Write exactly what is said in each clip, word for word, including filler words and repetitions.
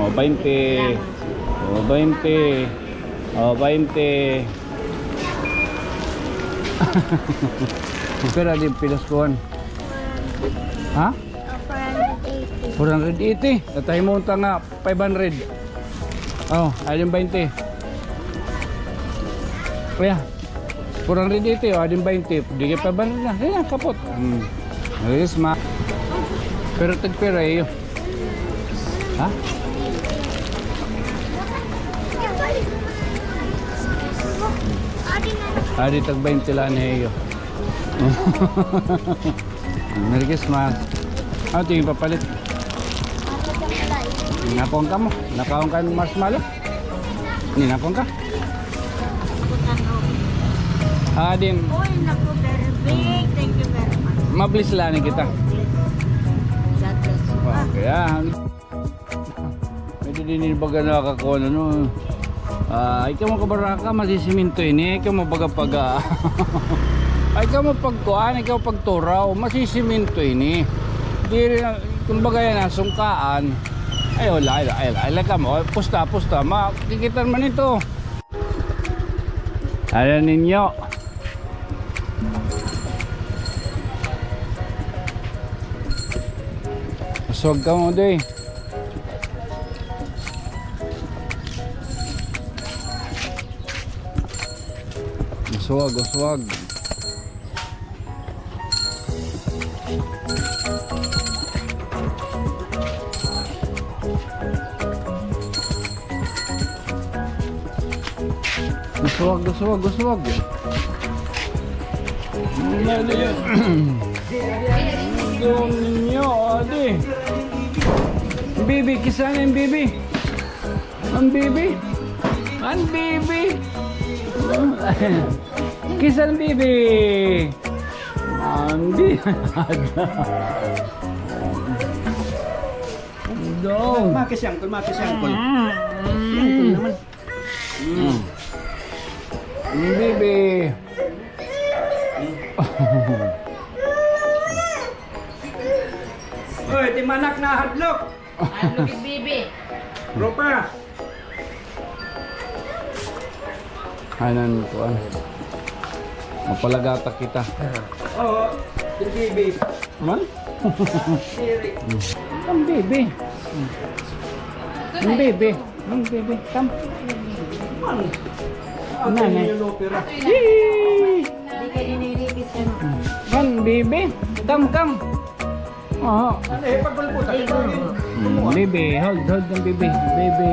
O, baynte. O, baynte. O, baynte. Pira di pilas kuan? Ha? Four hundred eighty. Tatahimon ta nga five hundred. O, adi an baynte. Kuya. Four hundred eighty, o, adi an baynte. Di kay five hundred na. Ayan, kapot. Hmm. Ayos, ma. Pero tagpira iyo? Ha? Adi tag baynte la niya iyo. Merry Christmas. Ano ito yung papalit? Nakaon ka mo? Nakaon ka ng marshmallow? Hindi, nakaon ka? Ah, din. Uy, naku, very big. Thank you very much. Mablis la ni kita. God bless you. Okay, ah. Ito din yung baga nakakuha na, no? Ah, ikaw mo kabaraka, masisiminto ini. Ikaw mo baga paga. Ay, ikaw mo pagkuan, ikaw pagturaw, masisiminto ini. Di rin, kumbaga yan, ah, sungkaan. Ay, wala, ay, ay, ay, ay, ka mo. Pusta, pusta. Makikita man ito. Ayan ninyo. Maswag ka mo, doy. Uswag, uswag. Uswag, uswag, uswag. Ano niyo, adi? Bibi, kisa na yung bibi? An bibi? An bibi? Kisa an bibi? An bibi? Daw. Makis yan, kung makis yan, kung. Mm. Yan, kung naman. Mm. An bibi. Oy, timanak na hadlok. Ano, bibi? Ropa. Hanan kuan. Mapalagata kita. Oo, si bibi. Man? Siri. An bibi. An bibi. An bibi. Kam. Man. Nanay. Yee! An bibi. Kam, kam. Oo. Ano, eh, pagkulpo, sakit mo yun. Mm, bibi, hold, hold ng bibi. Bibi.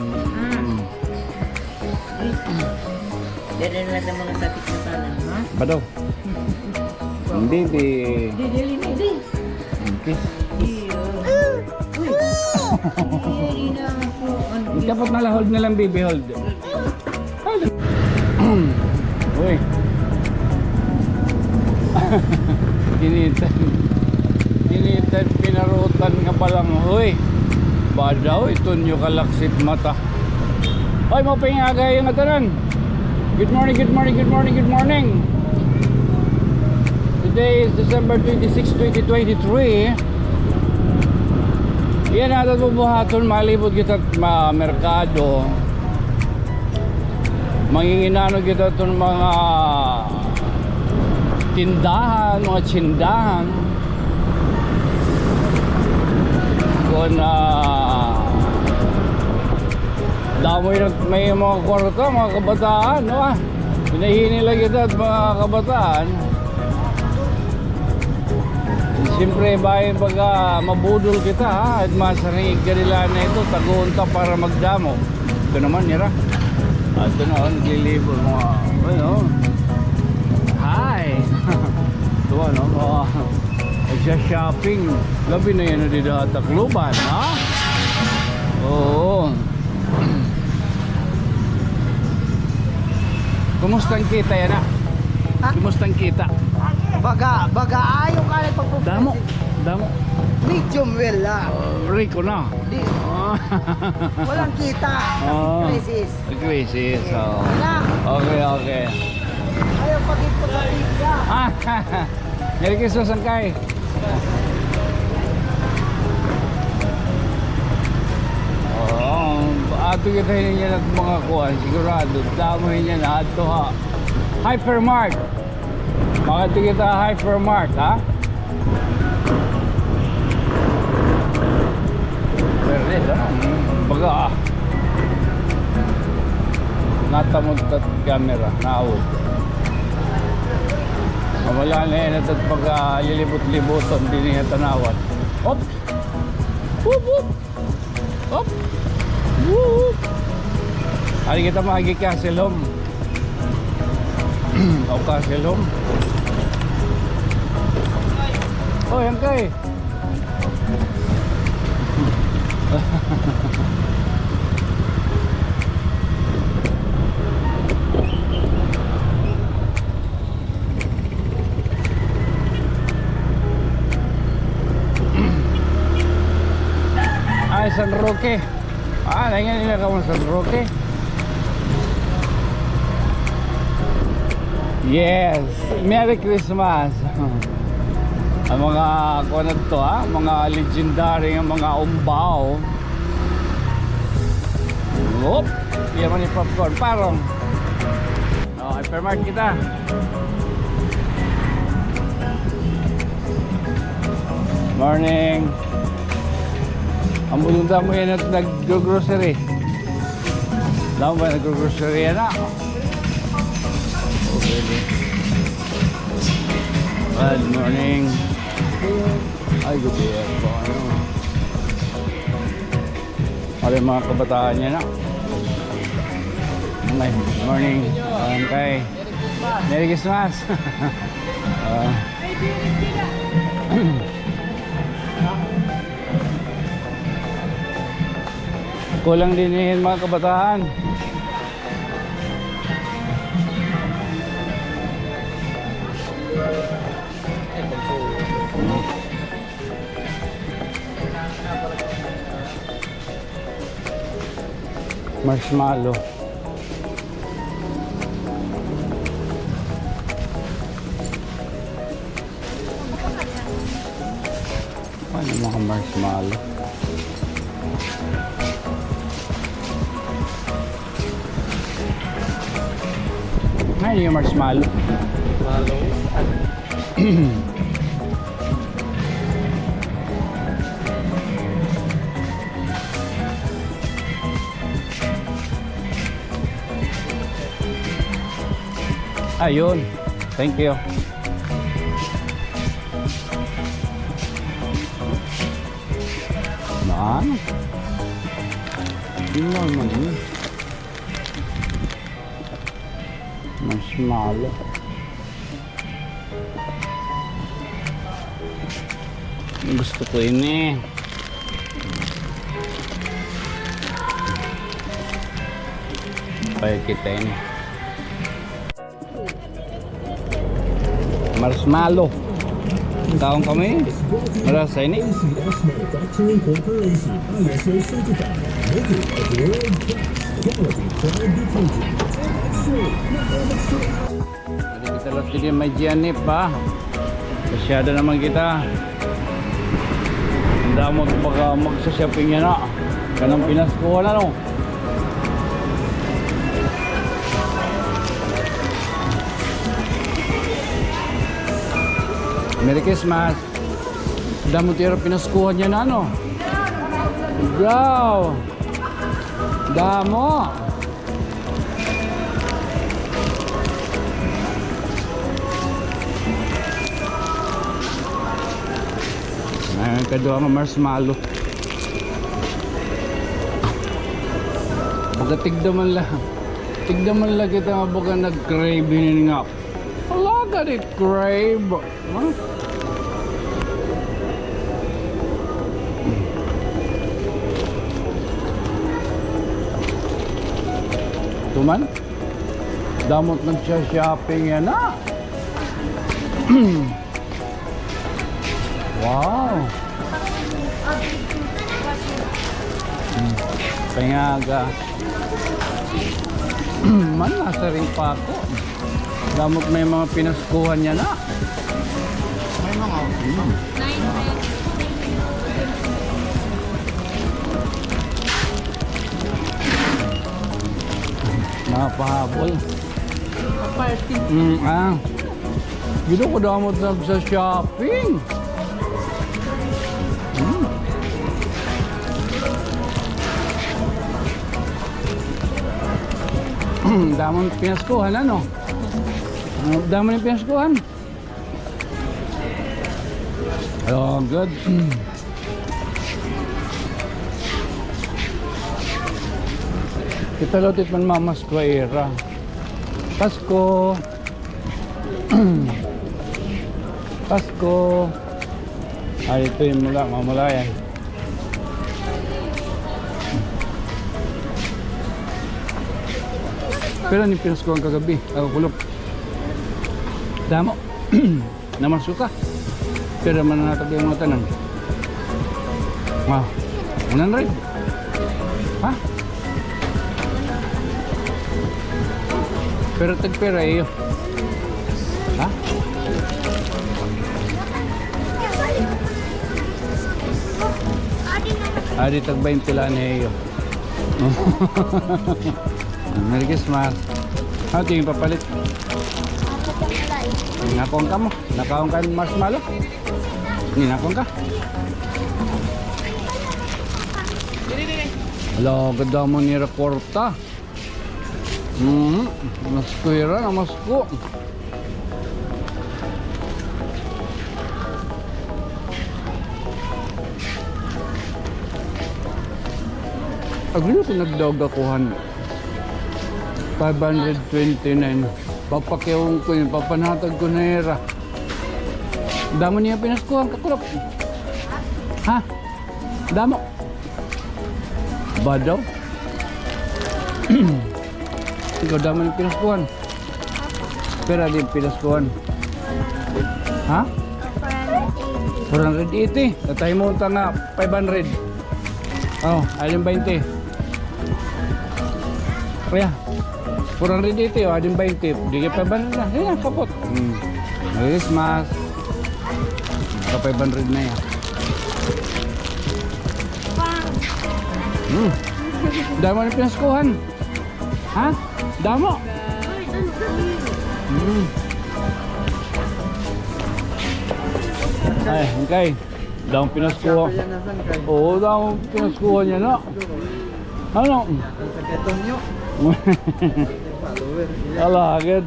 Mm. Dali na lang ng mga sakit sa kanan, ha? Badaw. Ang bibi. Di, dili na, di. Ang kiss. Iyo. Uy. Dili na ako. Ang Kapot na lang, hold na lang, bibi, hold. Uy. Kinitan. Kinitan pinarutan nga balanghoy. Badaw, iton niyo kalaksit mata. Hoy, maupay nga aga ha iyo ngatanan. Good morning, good morning, good morning, good morning. Today is December twenty-six, twenty twenty-three. Yana, aton bubuhaton, malibot kita ha merkado. Manginginano kita iton mga tindahan, mga tsindahan. Kon, ah, damo nga may mga kwarta, mga kabataan, no, ah. Pinahihingi la kita ha mga kabataan. Siyempre, bangin baga mabudol kita, ha? At masaring igkarila na ito, taguon ta para magdamo. Ito naman, nira. Ah, ito na, oh, naglilibot, mga, ano? Hi! Ito, ano, mga nagsha-shopping. Labi na yana dida ha Tacloban, ha? Oo. Kumusta an kita yana? Ha? Kumusta an kita? Baga, baga, ayaw ka lang pagpupres-. Damo, damo. Medium well, ah. Uh, riko na. Di. Ah. Walang kita. Kasi crisis. Crisis, oo. Wala. Okay, okay. Ayaw pag-ipon sa pizza. Ah, Merry Christmas, Angkay. Kita hini niyan it mga kuan, sigurado. Damo hini niyan, adto ha Hypermart. Makadto kita ha Hypermart, ha? Pero, ha? Baga, ah. Natamod it camera, naawod. Wala na ini it pagkalilibot-liboton, diri na tan-awan. Oops! Whoop, whoop! Op! Woo! Ari kita maagi Castle Home. O, Castle Home. O, yan kay. Ay, San Roque. Ah, naingan nila ka San Roque. Yes. Merry Christmas. An mga kuan adto, ha, mga legendary nga mga umbaw. Oop, iya man it popcorn. Parong. O, hypermart kita. Morning. An bulong damo yana nag-grocery. Damo ba nag-grocery yana? Okay. Good morning. Ay, good day po. Ano? Ay, mga kabataan yana. Ay, morning. Ayan kay. Merry Christmas. Ah. Kulang dinhi mga kabataan. Marshmallow. Ano, mga marshmallow? Ano yung marshmallow? Marshmallow. Ayun. Thank you. Ano? Yun lang naman yun. Marshmallow. Gusto ko ini. Pay kita ini. Marshmallow. Kaon kami. Marasa ini. A C S Manufacturing Corporation, I S O certified. Maker of world class quality Tide detergent. Extra, not extra. Diri kita la diri may Gianip ba? Pasyada naman kita. An damo baka magsa-shopping yana. Kanang pinaskuhan, ano? Merry Christmas. Damo it ira pinaskuhan yana, ano? Wow! Damo! Ay, kaduha nga marshmallow. Baga tigda man la. Tigda man la kita nga baga nag-crave hinin nga. Wala ka di crave. Huh? Tuman? Damo it nagsa-shopping yana. Wow. Hmm. Pangaga. Man, nasiring pa ako. Damo it may mga pinaskuhan yana. May mga. Hmm. Ah, pahabol. Party. Mm, ah. Dito ko damo sa shopping. Mm. Damo nga pinaskuhan, ano? Ah, damo nga pinaskuhan. Oh, good. Kita daw tit man mamasko ira. Pasko. Pasko. Ay, ito yung mula, mamulayan. Pero ni pinaskuhan kagabi, ako kulop. Damo. Namasko ka. Pira man an natag iyo nga tanan? Ah, one hundred. Ha? Pero tagpira iyo? Ha? Adi tag baynte la an iyo. Merry Christmas. Ano ito yung papalit? Nakaon ka mo? Nakaon ka ng marshmallow? Hindi, nakaon ka? Hala, ganda mo nira kwarta. Mhm. Namasko ira, namasko. Agri ko nagdaog ako han five hundred twenty-nine. Papakiyawan ko yun, papanhatag ko na ira. Damo niya pinaskuhan, kakulop. Ha? Damo. Ba daw? Ikaw, damo ni pinaskuhan. Pira di pinaskuhan? Ha? Four hundred eighty. Tatay mo ta nga five hundred. Oh, alin baynte? Kuya, four hundred eighty, oh, alin baynte? Di ka five hundred na. Yan, kapot. Hmm. Merry Christmas. Naka five hundred na yan. Hmm. Damo na pinaskuhan. Ha? Damo. Hmm. Ay, okay. Damo pinaskuhan. Oo, damo pinaskuhan niya na. Ano? Ala, agad.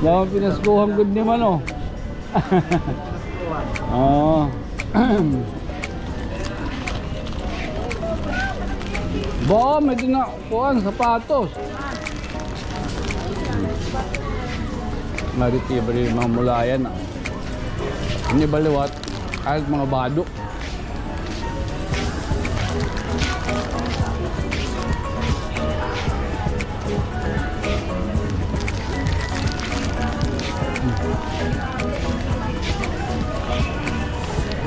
Damo pinaskuhan gud ni man, oh. Oo. Ba, may di na kuan, sapatos. Nga di tiyo ba rin mga mulayan, ah. Ini baliwat, ay mga bado.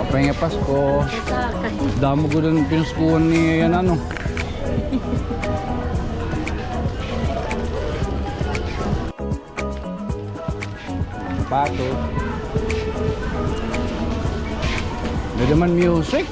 Apay nga Pasko. Damo gud an pinaskuhan ni yan, ano. Pato. May naman music.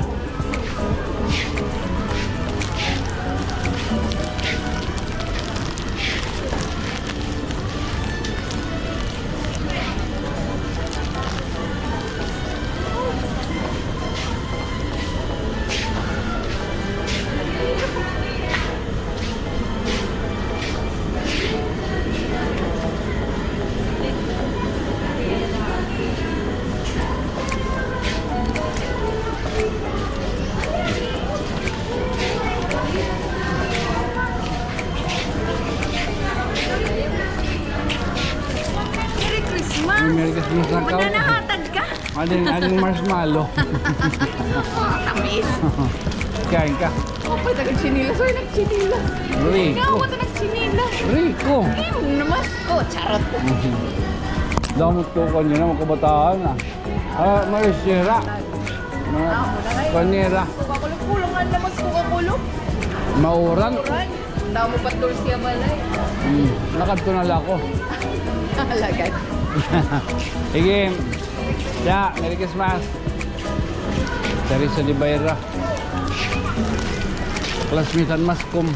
Merry Christmas! Merry Christmas, Uncle. Magkano hatag ka? Ading, ading marshmallow. Tamis. Kain ka. Opo, nagtsinilas. Uy, nagtsinilas. Rico. Ikaw, ito nagtsinilas. Rico. Ay, namas ko. Charot. Mhm. Damo ko kanina, mga kabataan, ah. Ah, may sira. Mga panira. Coca-Cola, kulang ang namas Coca-Cola. Mauran. Mauran. Damo pa tour siya balay. Hmm, nakadto na la ako. Alagad. Sige. Ya, Merry Christmas. Teresa de Bayra. Classmate han Mascom.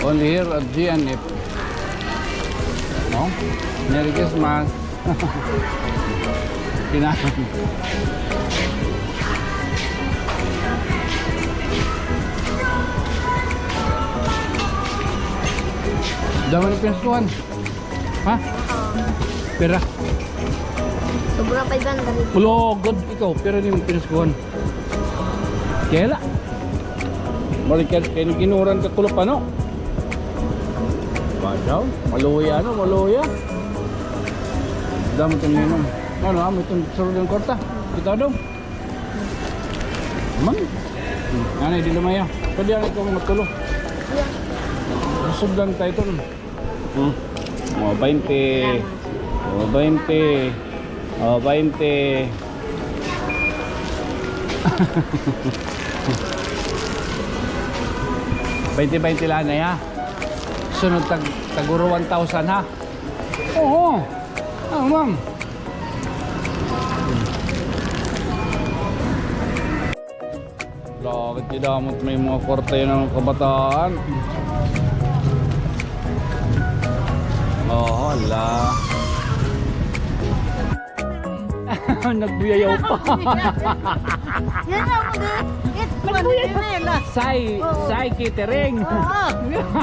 Only here at G N F. No? Merry Christmas. Kinain. Damo ni piniskuhan. Ha? Pira? Sobra five hundred. Ulo, good ikaw. Pira ni piniskuhan? Kaya la. Balik ka, kaya ginuran ka kulop, ano? Ba daw? Maluya, ano? Maluya. Damo itong ninong. Ano, amo itong surod ng kwarta. Kita daw. Man. Hmm. Ano, di lumaya. Pwede ang ito mga tulo. Sugdan tayo ito. Hmm. O, baynte. O, baynte. O, baynte. Baynte, baynte la anay, ha? Sunod tag-, taguro one thousand, ha? Oo. Ah, ma'am. Bakit di damo it may mga kwarta yana nga kabataan? Oo, hala. Nagbuyayaw pa. Yana ako, di. It, Nagbuyayaw. Manila. Sai, Oo. Sai Catering. Oo.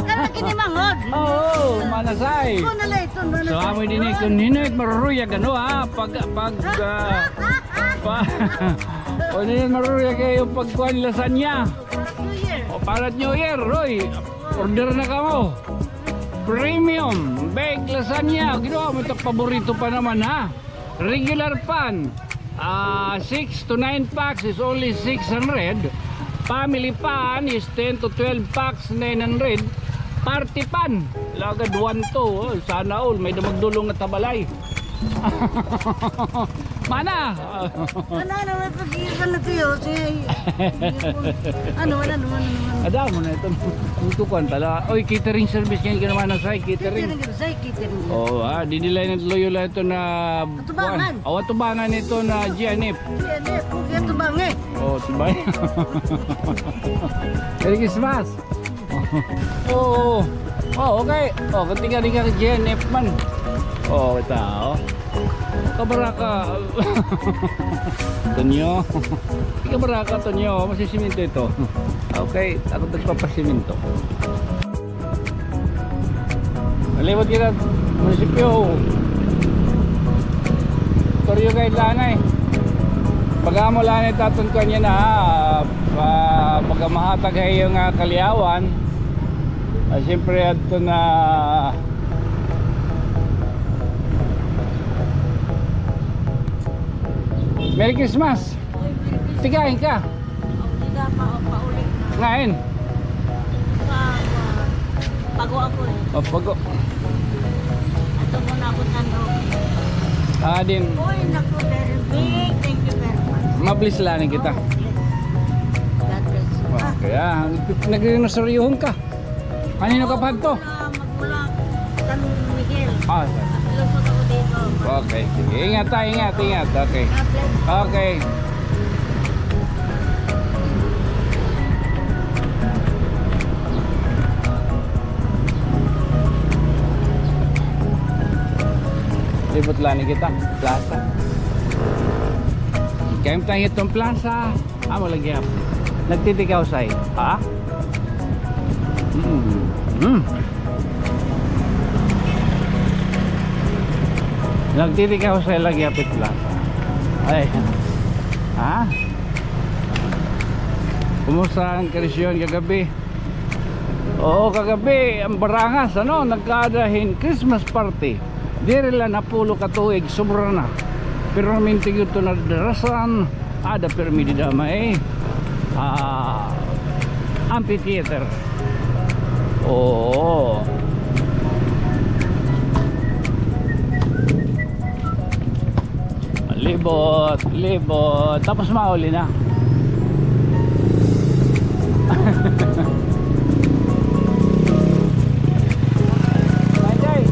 Ano kinimangod? Oo, mana Sai. Ito na la ito, mana So, Sai. Amo dinhi, kun hin-o it maruruyag, ano, ha? Pag, pag, ah, pa-, kun hin-o it maruruyag kay iyo pagkuan lasagna. New Year. O, para New Year, oy. Order na kamo. Premium baked lasagna. Ginawa mo ito, paborito pa naman, ha? Regular pan, ah, six to nine packs is only six hundred. Family pan is ten to twelve packs, nine hundred. Party pan, lagad one to. Oh, sana all, may-ada magdulong nga tabalay. Mana? Ano, ano, may pag-iisan na kayo. Sige, ano, ano, ano, ano, ano. Ada mo na ito. Tutukan tala. Oy, catering service ngayon ka naman na sa catering. Catering, sa catering. Oo, ah, didilay na tuloy lang ito na Atubangan. Kuan. O, atubangan ito na G N F. G N F, okay, atubangan. O, atubangan. Merry Christmas. Oo. O, okay. O, kung tingnan ka G N F man. O, kita, o. Kabaraka. Tunyo. Kabaraka, Tunyo. Masisiminto ito. Okay, ako nagpapasiminto. Nalibot kita munisipyo. Tour guide la anay. Pag-amo la anay it aton kuan yana, ha, pa-, pagkamahatag ha iyo nga kaliyawan. Ah, siyempre, adto na. Merry Christmas. Tigain ka? O, tiga pa, o, pauli na. Ngain? Pa, pa, pago ako eh. O, pago. Ato muna ako sa loob. Ah, din. Uy, naku, very big. Thank you very much. Mablis la ni kita. Oh, yes. God bless you. Ah. Okay, ah, nagrinosaryohon ka. Kanino ka pa adto? Magmula San Miguel. Ah, okay. Lungsod ako dito. Okay, sige. Ingat, ha, ingat, ingat. Okay. God bless. Okay. Libot la ni kita, plaza. Kain tayo itong plaza. Amo lagi, ha. Nagtitikaw, Sai. Ha? Mm. Mm. Nagtitikaw, Sai, lagi, ha, plaza. Ay. Ha? Kumusta an kalisyon kagabi? Oo, kagabi, an Barangas, ano, nagkaada hin Christmas party. Diri la napulo ka tuig, sobra na. Permanente gud ito na darasan, ada pirmi dida may, ah, amphitheater. Oo. Libot, libot. Tapos mauli na. Ay, ay.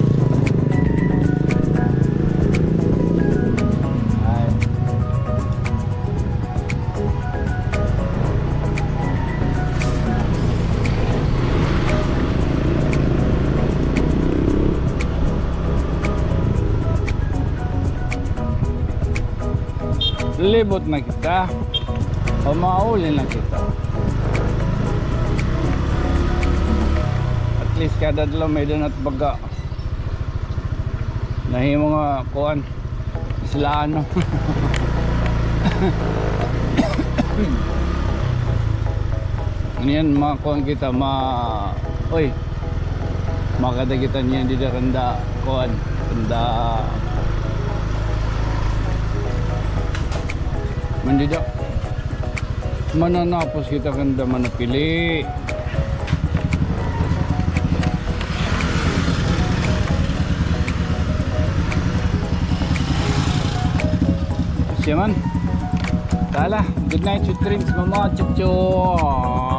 Libot na kita. Pamauli na kita. At least kada adlaw may-ada na it baga. Nahimo nga kuan. Sila ano. Niyan, mga kuan kita, ma-, oy, makada kita niyan dida kanda, kuan, kanda, man dida, mananapos kita kanda manapili. Siya man. Tala, good night, sweet dreams, mga chup-chup.